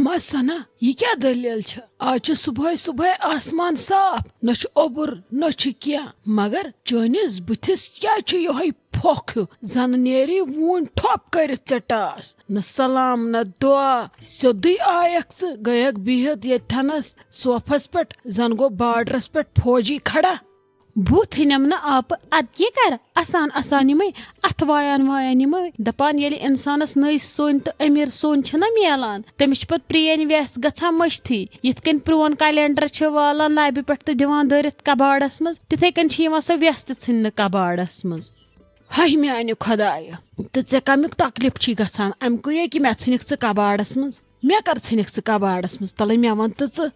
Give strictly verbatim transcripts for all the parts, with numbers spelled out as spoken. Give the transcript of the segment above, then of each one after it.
ما سنا، یہِ کیٛاہ دٔلیٖل چھِ؟ آز چھُ صبحٲے صبحٲے آسمان صاف، نہ چھُ اوٚبُر نہ چھُ کینٛہہ، مگر چٲنِس بٕتھِس کیٛازِ چھُ یِہوٚے پھۄکھ ہیوٗ، زَن نیرِ ووٗنۍ ٹھۄپ کٔرِتھ ژےٚ ٹاس؟ نہ سلام نہ دُعا، سیوٚدُے آیکھ ژٕ، گٔیکھ بِہِتھ ییٚتھٮ۪نَس صوفَس پٮ۪ٹھ، زَن گوٚو بارڈرَس پٮ۪ٹھ فوجی کھڑا۔ بہٕ تھٔنٮ۪م نہٕ آپہٕ، اَدٕ کیٛاہ کَرٕ؟ اَسان اَسان یِمَے اَتھٕ وایان وایان یِمَے۔ دَپان، ییٚلہِ اِنسانَس نٔے سوٚن تہٕ أمیٖر سوٚن چھِنہ میلان، تٔمِس چھِ پَتہٕ پرٛٲنۍ وٮ۪س گژھان مٔشتھٕے۔ یِتھ کٔنۍ پرٛون کیلنڈر چھِ والان لَبہِ پٮ۪ٹھ تہٕ دِوان دٲرِتھ کباڑَس منٛز، تِتھَے کٔنۍ چھِ یِوان سۄ وٮ۪س تہِ ژھٕننہٕ کباڑَس منٛز۔ ہاے میٛانہِ خۄدایہِ، تہٕ ژےٚ کَمیُک تکلیٖف چھی گژھان؟ اَمہِ کُے کہِ مےٚ ژھٕنِکھ ژٕ کباڑَس منٛز؟ مےٚ کَر ژھٕنِکھ ژٕ کباڑَس منٛز؟ تَلَے مےٚ وَن تہٕ ژٕ۔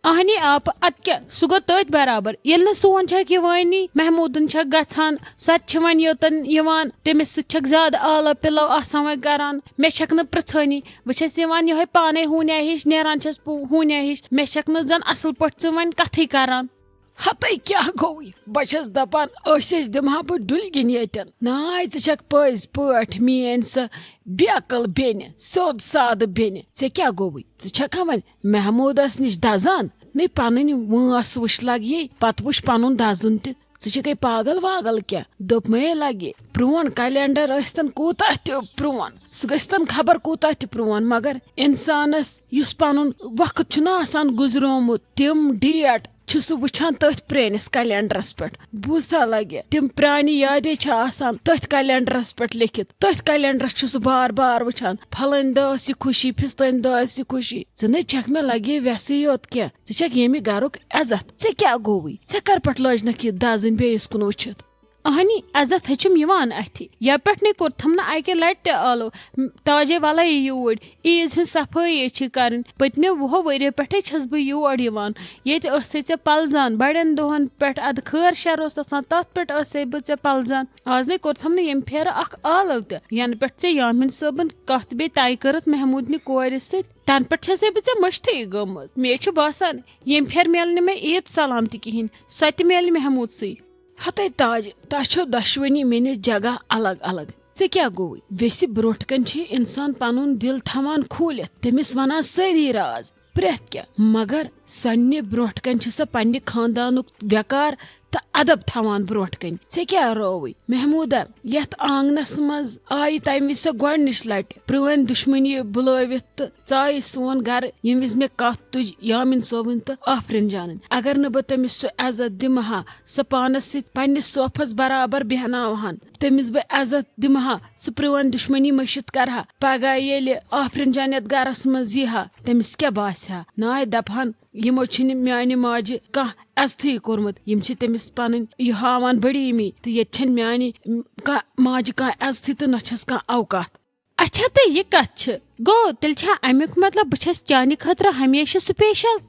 اہنی آپہٕ، ادٕ کیٛاہ، سُہ گوٚو تٔتھۍ برابر۔ ییٚلہِ نہٕ سون چھکھ یِوٲنی، محموٗدُن چھکھ گژھان، سۄ تہِ چھِ وۄنۍ یوٚتن یِوان، تٔمِس سۭتۍ چھکھ زیادٕ آلو پِلو آسان وۄنۍ کران۔ مےٚ چھکھ نہٕ پرژھٲنی، بہٕ چھس یِوان یِہوے پانے ہوٗنیا ہِش، نیران چھس پو-، ہوٗنیا ہِش، مےٚ چھکھ نہٕ زن اصل پٲٹھۍ ژٕ وۄنۍ کتھٕے کران۔ ہتے کیٛاہ گوٚوٕے؟ بہٕ چھس دپان، أسۍ ٲسۍ دِمہٕ ہا بہٕ ڈُلۍ گِنۍ ییٚتٮ۪ن۔ ناے، ژٕ چھکھ پٔزۍ پٲٹھۍ میٲنۍ سۄ بیقل بیٚنہِ، سیوٚد سادٕ بیٚنہِ۔ ژےٚ کیٛاہ گوٚوٕے؟ ژٕ چھکھا وۄنۍ محمودس نِش دزان؟ نے پنٕنۍ وٲنٛس وٕچھ لگیے، پتہٕ وٕچھ پنُن دزُن تہِ۔ ژٕ چھکھے پاگل واگل کیٛاہ؟ دوٚپمے لگے، پرون کیلنڈر ٲسۍتن کوٗتاہ تہِ پرون، سُہ گٔژھۍتن خبر کوٗتاہ تہِ پرون، مگر انسانس یُس پنُن وقت چھُنہ آسان گُزریومُت، تِم ڈیٹ چھُ سُہ وٕچھان تٔتھۍ پرٲنِس کیلنڈرس پٮ۪ٹھ۔ بوٗزتھا لگہِ، تِم پرانہِ یادے چھِ آسان تٔتھۍ کیلنڈرس پٮ۪ٹھ لیکھِتھ۔ تٔتھۍ کیلنڈرس چھُ سُہ بار بار وٕچھان، پھلٲنۍ دۄہ ٲس یہِ خوشی، فستٲنۍ دۄہ ٲس یہِ خوشی۔ ژٕ نہ چھکھ مےٚ لگے ویسٕے یوت کینٛہہ، ژٕ چھکھ ییٚمہِ گرُک عزت۔ ژےٚ کیٛاہ گوٚوُے؟ ژےٚ کر پٮ۪ٹھ لٲجنکھ یہِ دزٕنۍ بیٚیِس کُن وٕچھِتھ؟ اہنی، عزت ہیٚچھِم یِوان اَتھِ۔ یپٮ۪ٹھ نے کوٚرتھم نہٕ اَکہِ لٹہِ تہِ آلو۔ تاجے، وَلَے یوٗرۍ، عیٖد ہٕنٛز صفٲیی چھِ کَرٕنۍ۔ پٔتمہِ وُہو ؤریو پٮ۪ٹھَے چھَس بہٕ یور یِوان۔ ییٚتہِ ٲسٕے ژےٚ پَلزان، بَڑٮ۪ن دۄہَن پٮ۪ٹھ اَدٕ خٲر شَر اوس آسان، تَتھ پٮ۪ٹھ ٲسٕے بہٕ ژےٚ پَلزان۔ آز نے کوٚرتھم نہٕ ییٚمہِ پھیرٕ اَکھ آلو تہِ، یَنہٕ پٮ۪ٹھ ژےٚ یامِن صٲبٕن کَتھ بیٚیہِ طے کٔرٕتھ محموٗدنہِ کورِ سۭتۍ، تَنہٕ پٮ۪ٹھ چھَسے بہٕ ژےٚ مٔشتھٕے گٔمٕژ۔ مےٚ چھُ باسان، ییٚمہِ پھیرٕ میلہِ نہٕ مےٚ عیٖد سلام تہِ کِہیٖنۍ، سۄ تہِ میلہِ محموٗدسٕے۔ ہتے تاج، تۄہہِ چھو دۄشوٕنی میٲنِس جگہ الگ الگ۔ ژےٚ کیٛاہ گوٚوُے؟ ویسہِ برونٛٹھ کنہِ چھِ انسان پنُن دل تھاوان کھوٗلِتھ، تٔمِس ونان سٲری راز، پرٛٮ۪تھ کینٛہہ۔ مگر سۄنہِ برونٛٹھ کنہِ چھِ سۄ پننہِ خاندانُک وقار تہٕ ادب تھاوان برونٛٹھ کنہِ۔ ژےٚ کیٛاہ رٲوٕے؟ محموٗدہ، یتھ آنگنس منٛز آیہِ تمہِ وِزِ سۄ گۄڈنِچ لٹہِ پرٛٲنۍ دُشمنی بُلٲوِتھ تہٕ ژایہِ سون گرٕ، ییٚمہِ وِزِ مےٚ کتھ تُج یامین صٲبٕنۍ تہٕ آفرین جانٕنۍ۔ اگر نہٕ بہٕ تٔمِس سُہ عزت دِمہٕ ہا، سۄ پانس سۭتۍ پننِس صوفس برابر بیہناوہن، تٔمِس بہٕ عزت دِمہٕ ہا، سُہ پرٛٲنۍ دُشمنی مٔشِتھ کرٕ ہا، پگاہ ییٚلہِ آفرین جان یتھ گرس منٛز یی ہا، تٔمِس کیٛاہ باسہِ ہا؟ ناے دپہٕ ہن، یِمو چھِنہٕ میانہِ ماجہِ کانٛہہ عزتھٕے کوٚرمُت، یِم چھِ تٔمِس پنٕنۍ یہِ ہاوان بڑیٖمی، تہٕ ییٚتہِ چھَنہٕ میانہِ کانٛہہ ماجہِ کانٛہہ عزتھٕے تہٕ نہ چھَس کانٛہہ اوقات۔ اچھا، تہٕ یہِ کتھ چھِ؟ گوٚو، تیٚلہِ چھا امیُک مطلب بہٕ چھَس چانہِ خٲطرٕ ہمیشہٕ سپیشل؟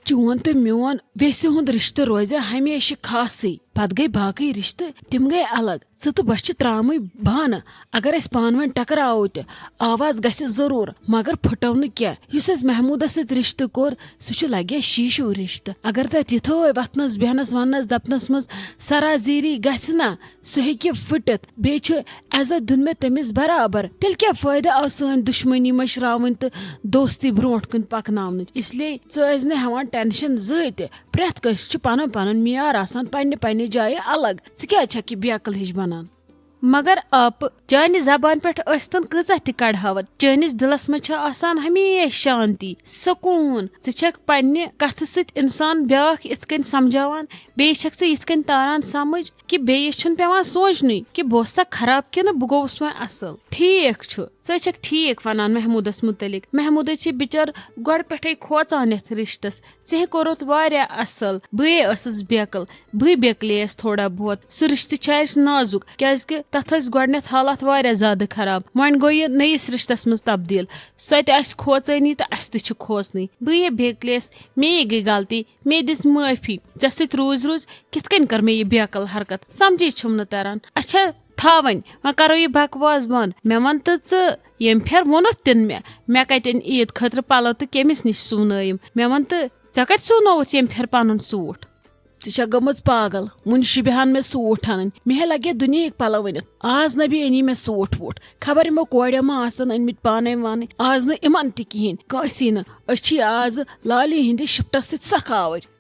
چون تہٕ میون ویسہِ ہُنٛد رشتہٕ روزِ ہمیشہٕ خاصٕے۔ پتہٕ گٔے باقٕے رشتہٕ، تِم گٔے الگ۔ ژٕ تہٕ بہٕ چھِ ترامٕے بانہٕ۔ اگر أسۍ پانہٕ ؤنۍ ٹکراوو تہِ، آواز گژھِ ضروٗر، مگر پھُٹو نہٕ کینٛہہ۔ یُس اَسہِ محموٗدس سۭتۍ رشتہٕ کوٚر، سُہ چھُ لگیا شیٖشوٗ رشتہٕ۔ اگر تتھ یِتھٲے وۄتھنس، بیہنس، وننس، دپنس منٛز سرازیری گژھِ نا، سُہ ہیٚکہِ پھٕٹِتھ۔ بیٚیہِ چھُ عزت دیُن مےٚ تٔمِس برابر۔ تیٚلہِ کیٛاہ فٲیدٕ آو سٲنۍ دُشمنی مٔشراوٕنۍ تہٕ دوستی برونٛٹھ کُن پکناونٕچ؟ اس لیے ژٕ ٲسۍ نہٕ ہٮ۪وان ٹینشن زٕہٕے تہِ۔ پرٛٮ۪تھ کٲنٛسہِ چھُ پنُن پنُن معیار آسان، پننہِ پننہِ جایہِ الگ۔ ژٕ کیٛازِ چھکھ یہِ بیقل ہِش بنان؟ مگر آپہٕ، چانہِ زبانہِ پٮ۪ٹھ ٲسۍتن کۭژاہ تہِ کڑہاوت، چٲنِس دِلس منٛز چھےٚ آسان ہمیشہِ شانتی، سکوٗن۔ ژٕ چھکھ پننہِ کتھٕ سۭتۍ انسان بیاکھ یِتھ کٔنۍ سمجھاوان، بیٚیہِ چھکھ ژٕ یِتھ کٔنۍ تاران سمجھ کہِ بیٚیِس چھُنہٕ پٮ۪وان سونٛچنُے کہِ بہٕ اوسا خراب کِنہٕ بہٕ گوٚوُس وۄنۍ اصل۔ ٹھیٖک چھُ، ژٕ چھکھ ٹھیٖک ونان محمودس متعلق۔ محمودے چھِ بِچٲر گۄڈٕ پٮ۪ٹھے کھوژان یتھ رشتس۔ ژےٚ کوٚرُتھ واریاہ اصل، بٕے ٲسٕس بیقل، بٕے بیقلییس تھوڑا بہت۔ سُہ رشتہٕ چھُ اسہِ نازُک، کیازِ کہِ تتھ ٲسۍ گۄڈنیتھ حالات واریاہ زیادٕ خراب۔ وۄنۍ گوٚو یہِ نٔیِس رشتس منٛز تبدیل۔ سۄ تہِ آسہِ کھوژٲنی تہٕ اسہِ تہِ چھِ کھوژنٕے۔ بٕے بیقلییس، مے گٔے غلطی، مے دِژ معٲفی۔ ژےٚ سۭتۍ روٗز روٗز کِتھ کٔنۍ کٔر مےٚ یہِ بیقل حرکت، سمجھے چھُم نہٕ تران۔ اچھا، تھاو وۄنۍ، وۄنۍ کرو یہِ بکواس بنٛد۔ مےٚ وَن تہٕ ژٕ، ییٚمہِ پھِرِ ووٚنُتھ تہِ نہٕ مےٚ، مےٚ کَتٮ۪ن عیٖد خٲطرٕ پَلو تہٕ کٔمِس نِش سُونٲیِم؟ مےٚ وَن تہٕ، ژےٚ کَتہِ سُونووُتھ ییٚمہِ پھِرِ پَنُن سوٗٹ؟ ژٕ چھکھ گٔمٕژ پاگل؟ وُنہِ شوٗبہِ ہن مےٚ سوٗٹ انٕنۍ؟ مےٚ ہے لگہِ دُنیہٕکۍ پلو أنِتھ۔ آز نہ بیٚیہِ أنی مےٚ سوٗٹ ووٗٹ۔ خبر یِمو کورٮ۪و ما آسن أنۍمٕتۍ پانے وانے۔ آز نہٕ یِمن تہِ کِہینۍ، کٲنٛسی نہٕ۔ أسۍ چھِ آز لالی ہٕنٛدِس شفٹس سۭتۍ سخ آوٕرۍ۔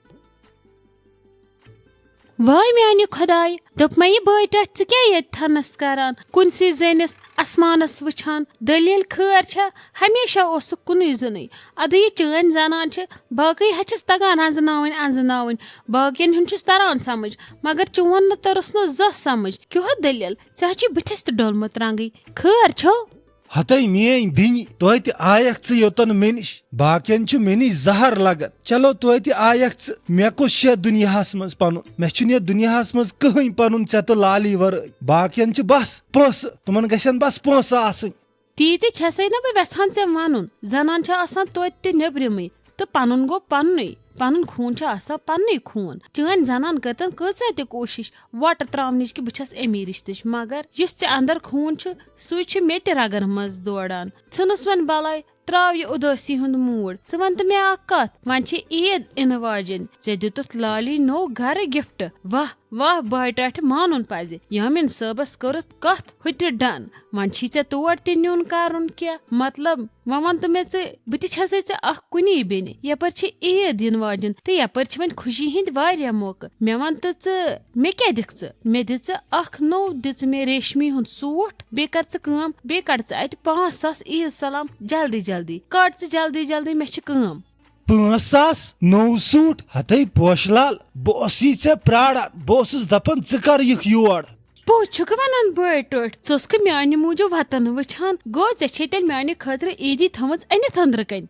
واے میانہِ خۄدایہِ، دوٚپمَے یہِ بٲے ٹٲٹھۍ، ژٕ کیٛاہ ییٚتہِ تھَنَس کران، کُنسٕے زٔنِس آسمانَس وٕچھان؟ دٔلیٖل خٲر چھا؟ ہمیشہ اوسُکھ کُنُے زوٚنُے۔ اَدٕ یہِ چٲنۍ زنان چھِ، باقٕے ہا چھِس تَگان رَنٛزٕناوٕنۍ اَنٛزٕناوٕنۍ، باقیَن ہُنٛد چھُس تَران سَمٕجھ، مگر چون نہٕ توٚرُس نہٕ زانٛہہ سَمٕجھ۔ کیُہَتھ دٔلیٖل؟ ژےٚ ہا چھُے بٕتھِس تہِ ڈوٚلمُت رنٛگٕے۔ خٲر چھو؟ ہتے میٲنۍ بیٚنہِ، توتہِ آیکھ ژٕ یوٚتن مےٚ نِش۔ باقین چھُ مےٚ نِش زہر لگان۔ چلو توتہِ آیکھ ژٕ۔ مےٚ کُس چھُ یتھ دُنیاہس منٛز پنُن؟ مےٚ چھُنہٕ یتھ دُنیاہس منٛز کٕہٕنۍ پنُن ژےٚ تہٕ لالی ورٲے۔ باقین چھِ بس پونٛسہٕ، تِمن گژھن بس پونٛسہٕ آسٕنۍ۔ تی تہِ چھسے نہ بہٕ یژھان ژےٚ ونُن۔ زنان چھِ آسان توتہِ تہِ نیبرِمٕے، تہٕ پنُن گوٚو پننُے۔ پنُن خوٗن چھُ آسان پننُے خوٗن۔ چٲنۍ زنان کٔرتن کۭژاہ تہِ کوٗشش وۄٹہٕ تراونٕچ کہِ بہٕ چھس امی رشتٕچ، مگر یُس ژےٚ اندر خوٗن چھُ، سُے چھُ مےٚ تہِ رگن منٛز دوران۔ ژھٕنُس وۄنۍ بلاے، تراو یہِ اُدٲسی ہُنٛد موٗڈ۔ ژٕ وَن تہٕ مےٚ اکھ کتھ، وۄنۍ چھِ عیٖد یِنہٕ واجِنۍ، ژےٚ دیُتُتھ لالی نوٚو گرٕ گفٹ۔ واہ واہ، بٲے ٹاٹھہِ مانُن پزِ۔ یامین صٲبس کٔرٕتھ کتھ ہُتہِ ڈن۔ وۄنۍ چھی ژےٚ تور تہِ نیُن کرُن کینٛہہ؟ مطلب، وۄنۍ وَن تہٕ مےٚ ژٕ، بہٕ تہِ چھسے ژےٚ اکھ کُنی بیٚنہِ۔ یپٲرۍ چھِ عیٖد یِنہٕ واجِنۍ تہٕ یپٲرۍ چھِ وۄنۍ خوشی ہٕنٛدۍ واریاہ موقعہٕ۔ مےٚ وَن تہٕ ژٕ، مےٚ کیٛاہ دِکھ ژٕ؟ مےٚ دِ ژٕ اکھ نوٚو، دِ ژٕ مےٚ ریشمی ہُنٛد سوٗٹ، بیٚیہِ کر ژٕ کٲم، بیٚیہِ کڑ ژٕ اتہِ پانٛژھ ساس عیٖد سلام جلدی جلدی۔ کڑ ژٕ جلدی جلدی، مےٚ چھِ کٲم۔ پانٛژھ ساس نوٚو سوٗٹ؟ ہتے پوشہٕ لال، بہٕ اوسُے ژےٚ پراران، بہٕ اوسُس دپان ژٕ کر یِکھ یور۔ پوٚز چھُکھ ونان بٲے ٹٲٹھۍ، ژٕ اوسکھٕ میانہِ موٗجوٗب وطن وٕچھان، گوٚو ژےٚ چھے تیٚلہِ میانہِ خٲطرٕ عیٖدی تھٲومٕژ أنِتھ أنٛدرٕ کنۍ۔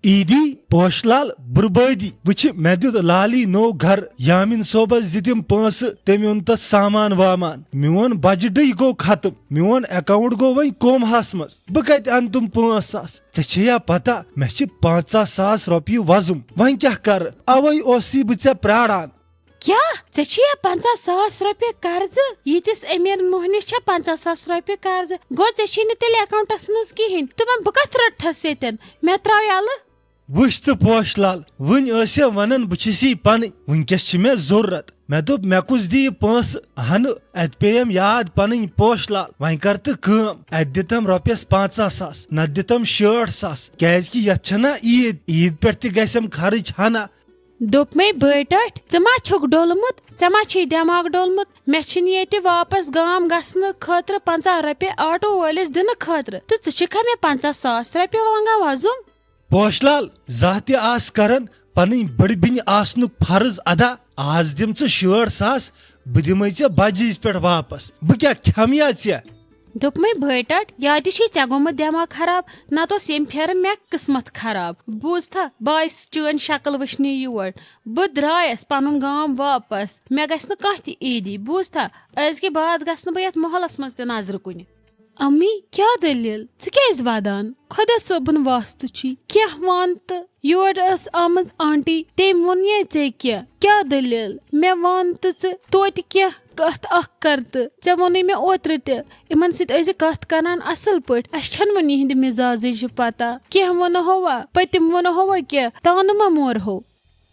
عیٖدی، پوشہٕ لال، بُربٲدی، وٕچھِ مےٚ دیُت لالی نوٚو گرٕ، یامین صٲبس دِتِم پونٛسہٕ، تٔمۍ اوٚن تتھ سامان وامان، میون بجٹٕے گوٚو ختم، میون اکاونٹ گوٚو وۄنۍ کومہس منٛز، بہٕ کتہِ انہٕ تِم پانٛژھ ساس؟ ژےٚ چھے یا پتہ مےٚ چھِ پنٛژاہ ساس رۄپیہِ وۄزُم، وۄنۍ کیٛاہ کرٕ؟ اوے اوسُے بہٕ ژےٚ پراران۔ کیٛاہ؟ ژےٚ چھِیا پنٛژاہ ساس رۄپیہِ قرضہٕ؟ ییٖتِس أمیٖر موہنِس چھےٚ پنٛژاہ ساس رۄپیہِ قرضہٕ؟ گوٚو ژےٚ چھِی نہٕ تیٚلہِ اکاونٹس منٛز کِہیٖنۍ۔ تہٕ وۄنۍ بہٕ کتھ رٹہس ییٚتٮ۪ن؟ مےٚ ترٛاو یَلہٕ۔ وٕچھ تہٕ پوشہٕ لال، وٕنۍ ٲس یا ونان بہٕ چھِسی پنٕنۍ، وٕنکیٚس چھِ مےٚ ضروٗرت۔ مےٚ دوٚپ مےٚ کُس دِیہِ پونٛسہٕ؟ ہنہٕ، اتہِ پیٚیَم یاد پنٕنۍ پوشہٕ لال۔ وۄنۍ کر تہٕ کٲم، اتہِ دِتم رۄپیس پنٛژاہ ساس، نتہٕ دِتم شٲٹھ ساس، کیازِ کہِ یتھ چھنا عیٖد، عیٖد پٮ۪ٹھ تہِ گژھٮ۪م خرٕچ ہنا۔ دوٚپمَے بٲے ٹٲٹھۍ، ژٕ ما چھُکھ ڈوٚلمُت؟ ژےٚ ما چھُے دٮ۪ماغ ڈوٚلمُت؟ مےٚ چھِنہٕ ییٚتہِ واپس گام گژھنہٕ خٲطرٕ پنٛژاہ رۄپیہِ آٹو وٲلِس دِنہٕ خٲطرٕ، تہٕ ژٕ چھِکھا مےٚ پنٛژاہ ساس رۄپیہِ منٛگان وۄزُم؟ پوشہٕ لال، زانٛہہ تہِ آس کران پنٕنۍ بٔڑ بیٚنہِ آسنُک فرض ادا۔ آز دِم ژٕ شٲٹھ ساس، بہٕ دِمے ژےٚ بجہِ عیٖز پٮ۪ٹھ واپس۔ بہٕ کیٛاہ کھٮ۪مہٕ یا ژےٚ؟ دوٚپمَے بٲے ٹاٹھۍ، یا تہِ چھُے ژےٚ گوٚمُت دٮ۪ماغ خراب، نتہٕ اوس ییٚمہِ پھیرٕ مےٚ قٕسمت خراب۔ بوٗزتھا، بہٕ آیس چٲنۍ شکل وٕچھنہِ یور۔ بہٕ درٛایس پنُن گام واپس۔ مےٚ گژھِ نہٕ کانٛہہ تہِ عیٖدی۔ بوٗزتھا، أزکہِ بعد گژھٕ نہٕ بہٕ یتھ محلس منٛز تہِ نظرِ کُنہِ۔ امی، کیٛاہ دٔلیٖل؟ ژٕ کیٛازِ ودان؟ خۄدا صٲبُن واسطہٕ چھُے، کینٛہہ وَن تہٕ۔ یور ٲس آمٕژ آنٹی، تٔمۍ ووٚن یے ژےٚ کینٛہہ؟ کیٛاہ دٔلیٖل؟ مےٚ وَن تہٕ ژٕ توتہِ کینٛہہ کتھ اکھ کر تہٕ۔ ژےٚ ووٚنُے مےٚ اوترٕ تہِ، یِمن سۭتۍ ٲسۍ زِ کتھ کران اصل پٲٹھۍ۔ اسہِ چھنہٕ وُنہِ یِہنٛدِ مزازٕچ پتہ۔ کینٛہہ ووٚنہٕ ہوا، پٔتِم ووٚنہٕ ہوا کینٛہہ، تانہٕ ما مورہو۔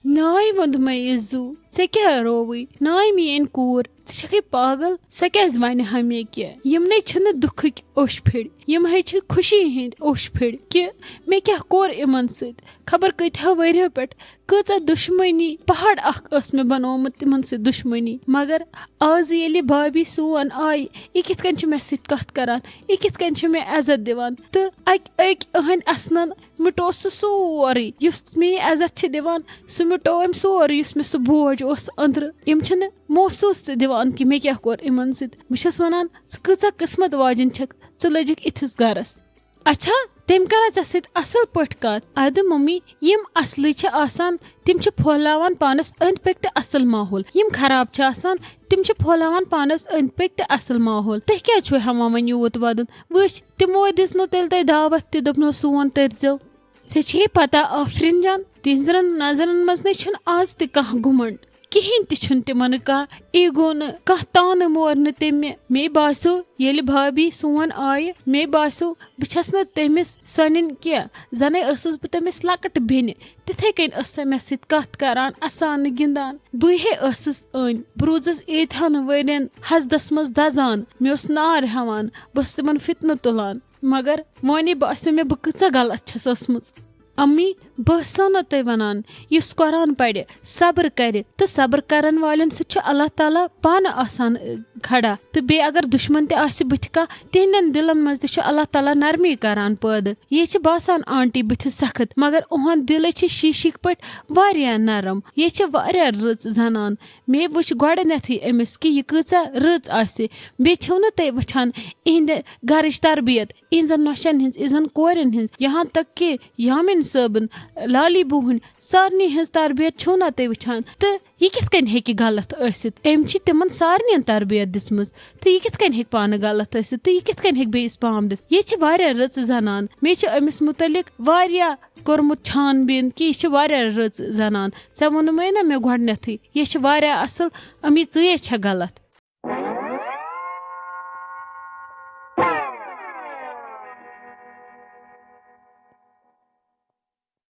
ناے ووٚنمَے عزو، ژےٚ کیٛاہ رووُے؟ ناے میٛٲنۍ کوٗر، ژٕ چھَکھٕے پاگل؟ سۄ کیٛازِ وَنہِ ہا مےٚ کینٛہہ؟ یِمنٕے چھِنہٕ دُکھٕکۍ اوٚش پھِرۍ، یِم ہے چھِ خوشی ہِنٛدۍ اوٚش پھِرۍ کہِ مےٚ کیٛاہ کوٚر یِمَن سۭتۍ۔ خبر کۭتِہو ؤرِیو پٮ۪ٹھ کۭژاہ دُشمنی، پہاڑ اکھ ٲس مےٚ بنومُت تِمن سۭتۍ دُشمنی۔ مگر آز ییٚلہِ بھابھی سون آیہِ، یہِ کِتھ کٔنۍ چھِ مےٚ سۭتۍ کتھ کران، یہِ کِتھ کٔنۍ چھِ مےٚ عزت دِوان؟ تہٕ اکہِ أکۍ أہنٛدۍ اسنن مِٹو سُہ سورُے، یُس مےٚ یہِ عزت چھِ دِوان، سُہ مِٹو أمۍ سورُے، یُس مےٚ سُہ بوج اوس أنٛدرٕ۔ یِم چھِنہٕ محسوٗس تہِ دِوان کہِ مےٚ کیٛاہ کوٚر یِمن سۭتۍ۔ بہٕ چھَس وَنان، ژٕ کۭژاہ قٕسمت واجِنۍ چھَکھ، ژٕ لٔجِکھ یِتھِس گَرَس۔ اچھا، تٔمۍ کَرا ژےٚ سۭتۍ اَصٕل پٲٹھۍ کَتھ؟ اَدٕ مٔمی، یِم اَصلٕے چھِ آسان، تِم چھِ پھۄلاوان پانَس أنٛدۍ پٔکۍ تہِ اَصٕل ماحول۔ یِم خراب چھِ آسان، تِم چھِ پھۄلاوان پانَس أنٛدۍ پٔکۍ تہِ اَصٕل ماحول۔ تُہۍ کیٛازِ چھِو ہٮ۪وان وۄنۍ یوٗت وَدُن؟ وٕچھ، تِمو دِژ نہٕ تیٚلہِ تۄہہِ دعوت تہِ، دوٚپنو، سون تٔرۍزیو۔ ژےٚ چھے پتہ آفرین جان، تِہنٛزن نظرن منٛز نے چھُنہٕ آز تہِ کانٛہہ گُمنڈ۔ کِہیٖنۍ تہِ چھُنہٕ تِمن کانٛہہ ایٖگو نہٕ، کانٛہہ تانہٕ مور نہٕ تٔمۍ۔ مےٚ باسیو ییٚلہِ بھابھی سون آیہِ، مےٚ باسیو بہٕ چھَس نہٕ تٔمِس سۄنٕنۍ کینٛہہ۔ زَنَے ٲسٕس بہٕ تٔمِس لۄکٕٹ بیٚنہِ، تِتھَے کٔنۍ ٲس سۄ مےٚ سۭتۍ کَتھ کَران، اَسان، گِنٛدان۔ بہٕ ہے ٲسٕس أنۍ، بہٕ روٗزٕس ییٖتہَن ؤرِیَن حسدَس منٛز دَزان، مےٚ اوس نار ہٮ۪وان، بہٕ ٲسٕس تِمَن فِتنہٕ تُلان۔ مگر وۄنۍ باسیو مےٚ بہٕ کۭژاہ غلط چھَس ٲسمٕژ۔ امی، بہٕ ٲسسو نہ تۄہہِ وَنان، یُس قرآن پَرِ، صبر کَرِ، تہٕ صبر کَرَن والٮ۪ن سۭتۍ چھُ اللہ تعالیٰ پانہٕ آسان، ٲ، کھڑا۔ تہٕ بیٚیہِ اگر دُشمَن تہِ آسہِ بٕتھِ کانٛہہ، تِہنٛدٮ۪ن دِلَن منٛز تہِ چھُ اللہ تعالیٰ نرمی کَران پٲدٕ۔ یہِ چھِ باسان آنٹی بٕتھِ سخت، مگر اُہُنٛد دِل چھِ شیٖشِک پٲٹھۍ واریاہ نرم۔ یہِ چھِ واریاہ رٕژ زنان۔ مےٚ وٕچھ گۄڈٕنٮ۪تھٕے أمِس کہِ یہِ کۭژاہ رٕژ آسہِ۔ بیٚیہِ چھِو نہٕ تُہۍ وٕچھان اِہِنٛدِ گَرٕچ تربیت، اِہِنٛزَن نۄشَن ہِنٛز، اِہِنٛزَن کورٮ۪ن ہِنٛز، یہاں تک کہ یامِنۍ صٲبٕنۍ، لالی بوٗہٕنۍ، سارنٕے ہِنٛز تربیت چھِو نہ تُہۍ وٕچھان۔ تہٕ یہِ کِتھ کٔنۍ ہیٚکہِ غلط ٲسِتھ؟ أمۍ چھِ تِمَن سارنٕے تربیت دِژمٕژ، تہٕ یہِ کِتھ کٔنۍ ہیٚکہِ پانہٕ غلط ٲسِتھ؟ تہٕ یہِ کِتھ کٔنۍ ہیٚکہِ بیٚیِس پام دِتھ؟ یہِ چھِ واریاہ رٕژ زنان۔ مےٚ چھِ أمِس مُتعلِق واریاہ کوٚرمُت چھان بیٖن کہِ یہِ چھِ واریاہ رٕژ زنان۔ ژےٚ ووٚنمَے نہ مےٚ گۄڈٕنٮ۪تھٕے، یہِ چھِ واریاہ اَصٕل، أمی ژٕے چھےٚ غلط۔